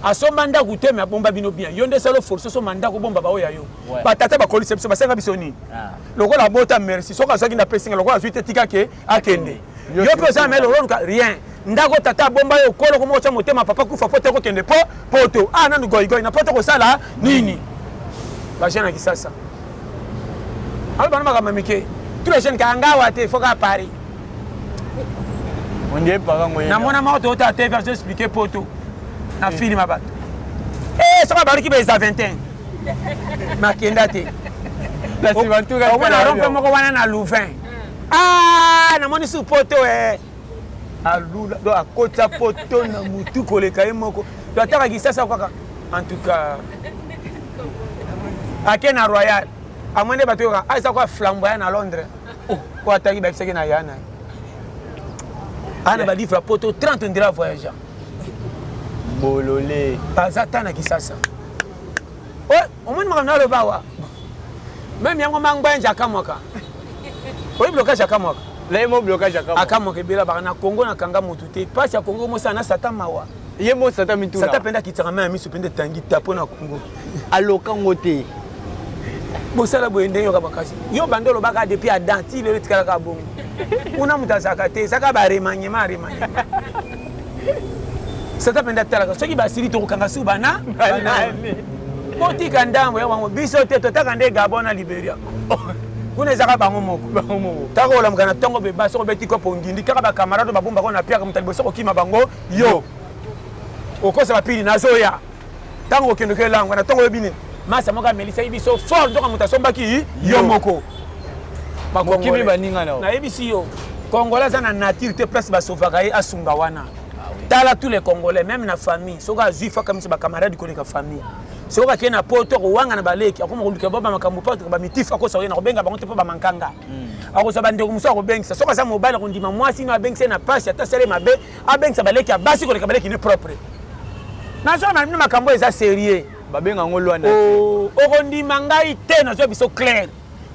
Asomba ndako te me abomba bino bien. Yo nde sala force osomba ndako bomba baoyo ya yo. Ouais. Batata bakolisa biso basenga biso nini? Ah. Lokola abota merci soki azwaki nde apesi nga lokola azwi te tika ke akende. Yo Yo mpe oza na oluka rien. Ndako tata abomba yo okolo komo otya motema papa kufa po te kokende po poto. Ah nanu goigoi na poto kosala nini? Ba jeune ya Kisasa. Aloba na makambo ya mike. Tous les jeunes kaka ngawa te faut kaka Paris. On dirait parent ngoye. Namona moko toyota TV azo expliquer poto na film ya bato. Eh soki abaluki ba eza 21. Makenda te. Na sima Omona rompe moko wana na Louvain. Ah namoni su poto eh. Alula donc akotisa poto na mutu koleka ye moko. Donc ataka Kisasa kaka en tout cas ake na Royal amoni bato yoka ah eza kwa flamboyant na Londres. Oh ko ataki babisaki na ya na ye. Ana ba livre ya poto 30 ndira voyageur. Bolole. Baza ta na Kisasa. Oh omoni makambo na aloba awa. Même yango mangbenja akamwaka. Oyebi blocage akamwaka. Là mo blocage akamwaka. Akamwaka ebela baka na Congo na kanga mutu te. Pasi ya Congo mosala na Satan mawa. Ye mo Satan mituna. Satan penda kitaka main ya miso penda tangi tapo na Congo. Aloka ngo te. Bosala boye ndenge yoka makasi. Yo bando olobaka depuis Adam ti lelo etikalaka bongo. Kuna moto azalaka te, ezalaka ba remaniement remaniement. Satan mpenza atalaka soki basili tokokanga su bana banani. Botika ndambo ya bango biso te totaka nde Gabon na Liberia. Kuna ezaka bango moko. Bango moko. Taka olamuka na tongo beba soko beti kopo ngindi kaka ba camarade babomba ko na piaka moto liboso kokima bango yo. Okosa bapili nazoya. Tango okende ke langwa na tongo oyebi nini? Masa moko amelisaki biso fort nzoka moto asombaki yo moko. Mokimi baninga na yo. Nayebisi yo Congolais aza na nature te place basovaka ye asunga wana. Tala tous les Congolais même na famille soki azwi faka miso ba camarade koleka famille. Soki akei na poto akowanga na baleki akoma koluka ba makambo mpo ba mitif akosa ye na kobenga bango te mpo bamankanga. Akozwa bandeko mosusu akobengisa soki aza mobali akondima mwasi no abengisa ye na pasi ata asali mabe abengisa baleki ya basi koleka baleki ne propre. Nazwa na bino makambo eza sérieux. Babenga yango loi na. Oh, okondima ngai te nazwa biso clair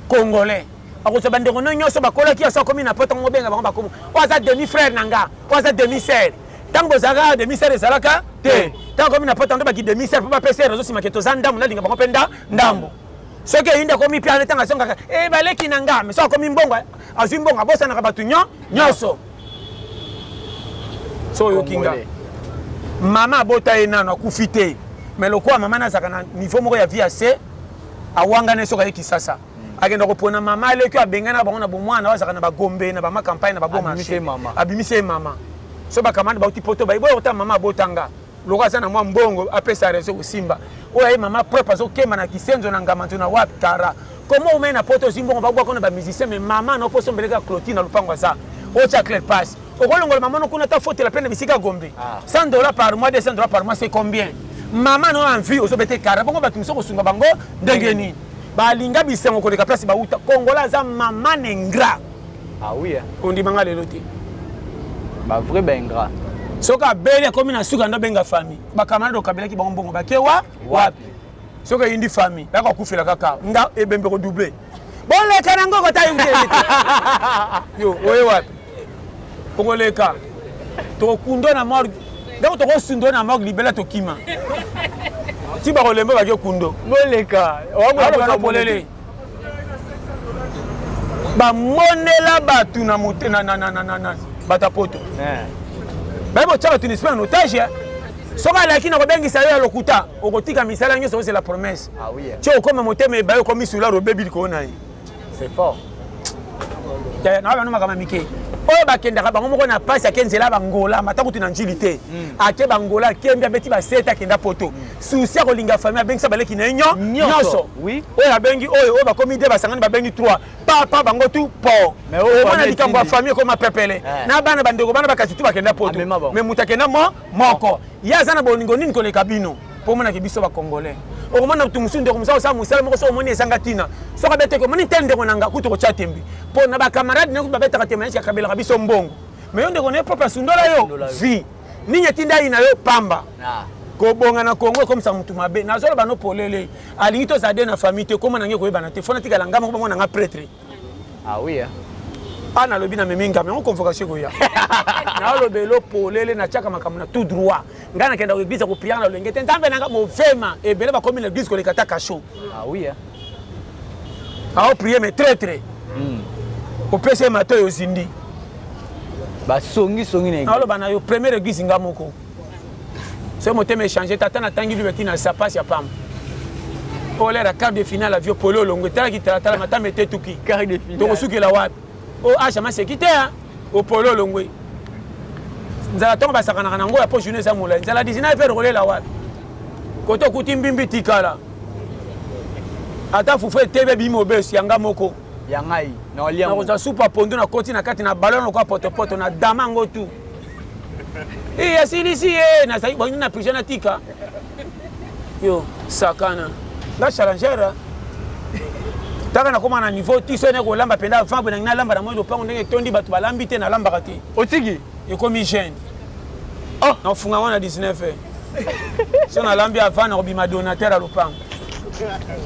Congolais. Akozwa bandeko no nyonso bakolaki aso akomi na poto ngo benga bango bakomo. Oyo aza demi frère na nga, oyo aza demi sœur. Ntango bozalaka demi sœur ezalaka te. Ntango akomi na poto ndo baki demi sœur mpo bapesa ye réseau nsima ke toza ndambo nalinga bango mpe nda ndambo. Soki eyindi akomi mpe ntango azongaka e baleki na nga, mais soki akomi mbongo azwi mbongo abosanaka bato nyonso. So oyoki nga mama abota ye nano akufi te, mais lokola mama nazalaka na niveau moko ya vie ya se awangana ye soki aye Kisasa akenda kopona mama aleki abengana bango na bomwana oyo azalaka na bagombe na bama campagne na babo marché abimisi ye mama so bakamani bauti poto bayi boyo kota mama abotanga loko aza na mwa mbongo apesa raison kosimba oyo aye mama propre azokemba na kisenzo na ngamanzo na wapi kara komo omei na poto ozwi mbongo babwaka na bamusicien mais mama na oposo mbeleka clotine na lopango aza otya claire passe okolongola mama no kuna ata fotela mpe na bisika gombe 100 $ par mois, 200 $ par mois, c'est combien? Mama no envie ozobete kara bongo bato mosusu kosunga bango ndenge nini? Balinga bisengo koleka place bauta. Congolais aza mama na ingrat. Ah oui, hein. Ondima nga lelo te. Ba vrai ba ingrat. Soki abeli akomi na suka ndo abenga famille. Ba camarade okabelaki bango mbongo bakewa wapi? Soki eyindi famille baka kokufela kaka nga ebembe ko doubler. Boleka na ngoko ta yo oye wapi? Okoleka. Tokokundo na morgue. Donc tokosundo na morgue libela tokima. Ti bakolemba bake kundo. Boleka. Wana polele. Bamonela bato na mote na na na na na bato ya poto. Baye botya bato na esprit en otage. Soki alaki na kobengisa yo ya lokuta, okotika misala nyonso ozela promesse. Ah oui. Ti okoma motema ebaye okomi soulard obebi likolo na ye. C'est fort. Na bano makambo mike. Oyo bakendaka bango moko na pasi ake nzela bangola mata kutu na njili te. Ake bangola akembi abeti basete akenda poto. Souci ya kolinga famille abengisa baleki na ye nyonso. Oui. Oyo abengi oyo oyo bakomi de basangani babengi 3. Papa bango tu po. Omona likambo ya famille ekoma pepele. Na bana bandeko bana bakasi tu bakenda poto. Mais moto akenda mo moko. Ye aza na bolingo nini koleka bino? Po omonaki biso ba Congolais. Okomona moto mosusu ndeko mosusu akosala mosala moko soki omoni ezanga ntina. Soki abetaki omoni tel ndeko na nga kutu kotya tembe. Po na ba camarade na ye kutu babetaka témoignage akabelaka biso mbongo. Mais yo ndeko na ye propre asundola yo vie. Nini etinda ye na yo pamba. Kobonga na Congo ekomisa motu mabe. Nazoloba no polele. Alingi tozala de na famille te, koma na nge koyebana te. Fona tikala nga moko bamona nga prêtre. Ah oui, hein. Ah nalobi na memi ngame yango convocation ekoya. Naloba elo polele natiaka makambo na tout droit. Ngai nakenda ko église ko prier na lolenge te. Nzambe nanga movema ebele bakomi na église koleka ta cachot. Ah oui, hein. Ao prier mais traître. Opesa ye matoyi ozindi. Basongi songi na église. Naloba na yo première église nga moko. Soki motema échanger tata natangi bible tina sa passe ya pamba. Olera quart de finale avio polo olongo etalaki talatala matama etetuki. Quart de finale. Tokosukela wapi? O âge maseki te hein. O polo olongwe. Nzala ntongo basakanaka na ngo ya po journée eza molai. Nzala 19 heures kolela wapi? Koto okuti mbimbi tikala. Ata fufu etebe bimi obesu yanga moko. Ya ngai na olia ngo. Nakozwa supu ya pondu nakoti na kati na ballon lokola potopoto na dama yango tu. Eh, asilisi ye nazali bongi na prison natika. Yo sakana. Nga challenger. Taka nakoma na niveau ti so nakolamba mpenza avant boye nangi nalamba na moi lopango ndenge etondi bato balambi te nalambaka te. Otiki? Ekomi jeune. Oh, nakofunga yango na 19 heures. So nalambi avant nakobima donateur ya lopango.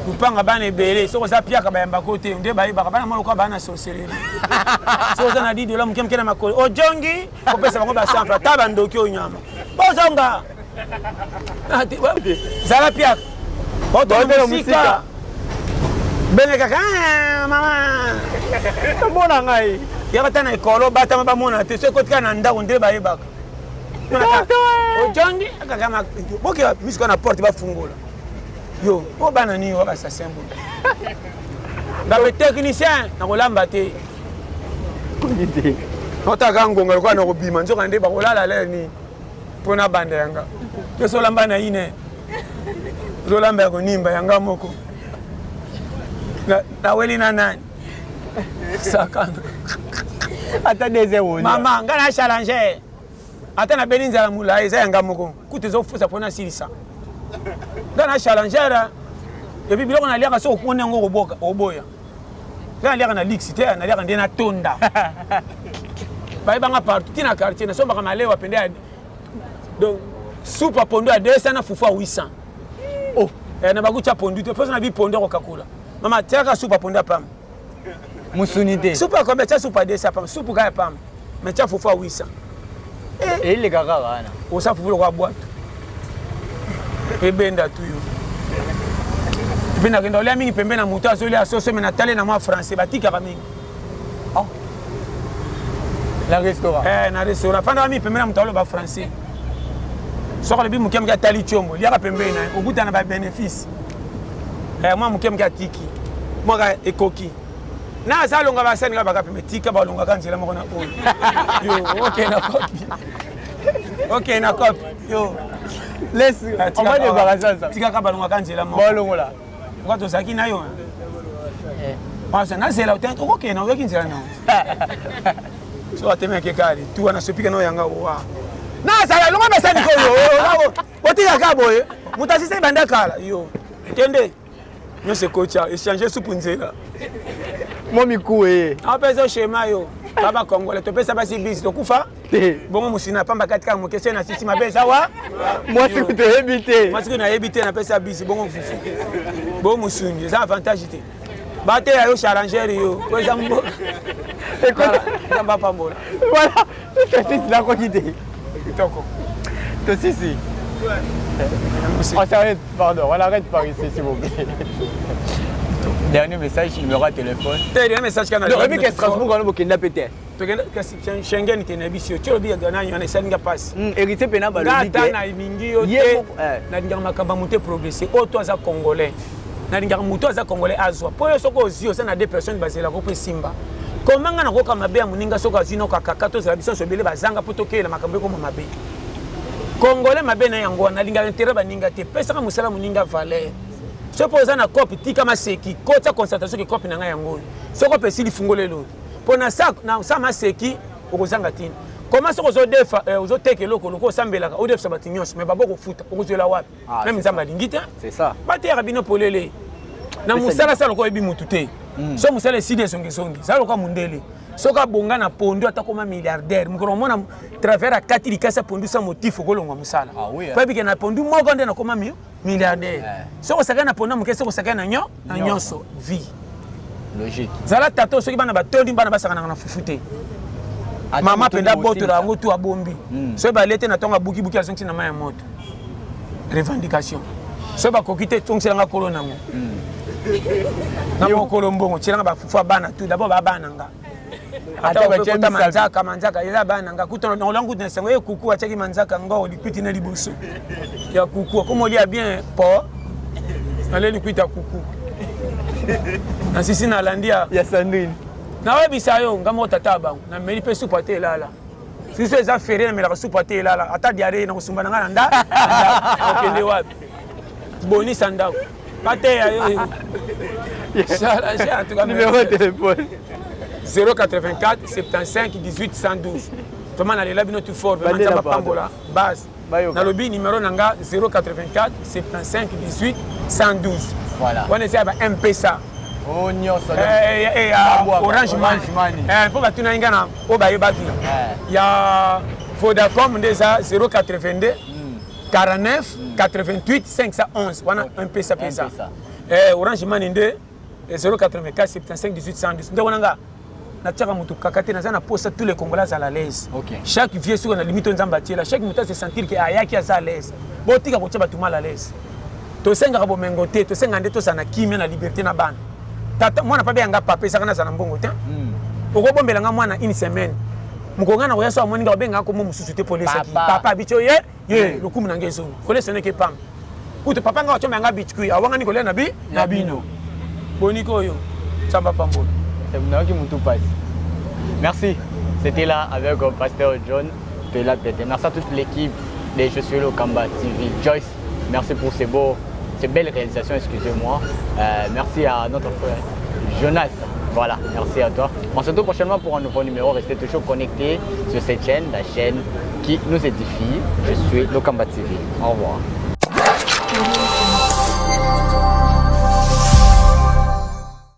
Lupanga bana ebele soki oza piaka bayambako te nde bayebaka bana moko lokola bana sorcellerie. Soki oza na 10 dollars moke moke na makolo ojongi kopesa bango ba 100 francs ta bandoki oyo nyama bozonga zala piaka otona mosika bene kaka mama mona ngai yaka ta na ekolo batama bamona te soki ekotika na ndako nde bayebaka. Ojongi akakama boke miso na porte bafungola yo o bana nini wa basassin boye babe technicien nakolamba te otaka ngonga lokola nakobima nzoka nde bakolala lere nini mpo nabanda yanga toso olamba na ine ozolamba ya konimba yanga moko naweli na nani sakana ata deuxième mama nga na challenger ata nabeli nzala molai eza yanga moko kutu ezofusa mpo nasilisa nga na challenger epuis biloko naliaka soki okoni yango okoboka oboya nga naliaka na lix te naliaka nde natonda bayebanga partout ti na quartier nasombaka malewa pende ya donc supu ya pondu ya 200 na fufu ya 800 oh. Eh, na bakutya pondu te mposo na bi pondu akokakola mama tiaka supu ya pondu ya pamba musuni te supu ya combien tia supu ya 200 pamba supu kaka ya pamba mais tia fufu ya 800 eh. eleka kaka wana osa fufu lokola bwato ebenda tu yo epuis nakenda olia mingi pembe na moto azolia soso me natale na mwa français batikaka mingi oh. na restaurant eh, na restaurant fandaka mingi pembe na moto aloba français soki alobi moke moke atali tiombo liaka pembeni na ye okutana babénéfice eh, mwa moke moke atiki mwaka ekoki na aza alonga basani kaka baka pembe tika balongaka nzela moko na oyo yo okende na kopi okende na kopi yo tikaka balongaka nzela moko balongola nga tozalaki na yo eh. nazela okokende oyoki nzela na so atemeke kali tu wana sopika na yanga wa nazala longa basani koyo otikaka boye moto asisa ebanda kala yo kende nyonso ekotya echange supu nzela mwa mikuwa ye apesa shema yo baba congolais topesa basi bisi tokufa bongo mosina pamba kati kaka moke se na sisi mabe eza wa mwasi kutu oyebi te mwasi kutu nayebi te napesa bisi bongo fufu bongo mosungi eza avantage te bateya yo challenger yo po eza mboka nzambe apambola voilà tosisi nakoki te kitoko tosisi On s'arrête, pardon, on arrête par ici, s'il vous plaît. Dernier message, numéro de téléphone. Dernier message, quand on a vu que Strasbourg, on a beaucoup de tokenda kasi Schengen te na biso ti olobi nani wana esali nga mpasi hmm, héritier mpena balobi ata nalingi yo te eh. nalingaka makambo ya moto eprogresse oyo to aza congolais nalingaka moto aza congolais azwa mpo yo soki ozwi oza na deux personnes bazelaka mpo esimba koma nga nakoka mabe ya moninga soki azwi noka kaka tozala biso nyonso ebele bazanga mpo tokeyela makambo ekoma mabe congolais mabe na yango wana nalingaka interet baninga te pesaka mosala moninga valeur soki mpo oza na cope tika maseki kotya concentration ke cope na ngai yango oyo soki opesi lifungola eloko mpo na sa na sa maseki okozanga ntina koma soki ozodefa eh, ozoteka eloko lokola osambelaka odefisa bato nyonso me babo kofuta okozwela wapi ah, meme nzambe alingi te bateyaka bino polele na mosala sala lokola oyebi motu te hmm. so mosala esili esongisongi zala lokola mondele soki abonga na pondu ata koma milliardaire mokolo omona travers akati likasi ya pondu sa motif okolongwa mosala ah po ebike na pondu moko nde nakoma milliardaire eh. soki osakani na ponda moke soki osakani na nyo na nyonso vie logique zala tata soki bana batondi bana basakanaka na fufu te mama mpenza abotola yango tu abombi hmm. soki balie te na ntongo abukibuki azongisi na mai ya moto revendication soki bakoki te tongiselanga kolo nango hmm. na mokolo mbongo tielanga bafufu ya bana tu dabord babana nga ata okota manzaka manzaka eza bana nga kutu nakolangu kutu na esengo ye kuku atiaki manzaka ngo likwiti na liboso ya kuku akoma olia bien po nale likwiti ya kuku nasisi nalandi ya ya Sandrine nayebisa yo nga moko tata ya bango nameli mpe supu ate elala susu eza ferie namelaka supu ate elala ata diare nakosumba na ngai na nda okende wapi bonisa ndako bateya yo numéro ya téléphone 084 75 18 112 vraiment nalela bino tout fort vraiment nzambe apambola base nalobi numéro na nga 084 75 18 112 wana eza ya ba mpesa oh, nyonso eh, eh, eh, orange money mpo batunaki nga na oyo bayebaki ya vodacom nde eza 082 49 88 511 wana mpesa mpenza orange money nde 084 75 18 110 nde wana nga natiaka moto kaka te naza na posa tous les congolais azala à l'aise okay. chaque vie soki na limite oyo nzambe atiela chaque moto ase sentir ke ayaki aza à l'aise botika kotia bato mal à l'aise tosengaka bomengo te tosengaka nde tozala na kimia na liberté na bana tata mwana mpe abeyanga papa ezaka nazala na mbongo te mm. okobombela nga mwana une semaine Mokolo ngai nakoya, so amoni nga, obengaka kombo mosusu te, polesaki papa biso ye ye lokumu na ngai ezongi, kolesa neke pamba. Kutu papa ngai acomba yanga biscuit, awangani kolia na bi na bino. Boniko oyo Nzambe apambola. Nayoki mutu pasi. Merci. C'était là avec Pasteur John de la PT. Merci à toute l'équipe de Je suis Lokamba TV. Joyce, merci pour ces beaux, ces belles réalisations, excusez-moi. Merci à notre frère Jonas. Voilà, merci à toi. On se retrouve prochainement pour un nouveau numéro. Restez toujours connectés sur cette chaîne, la chaîne qui nous édifie. Je suis Lokamba TV. Au revoir.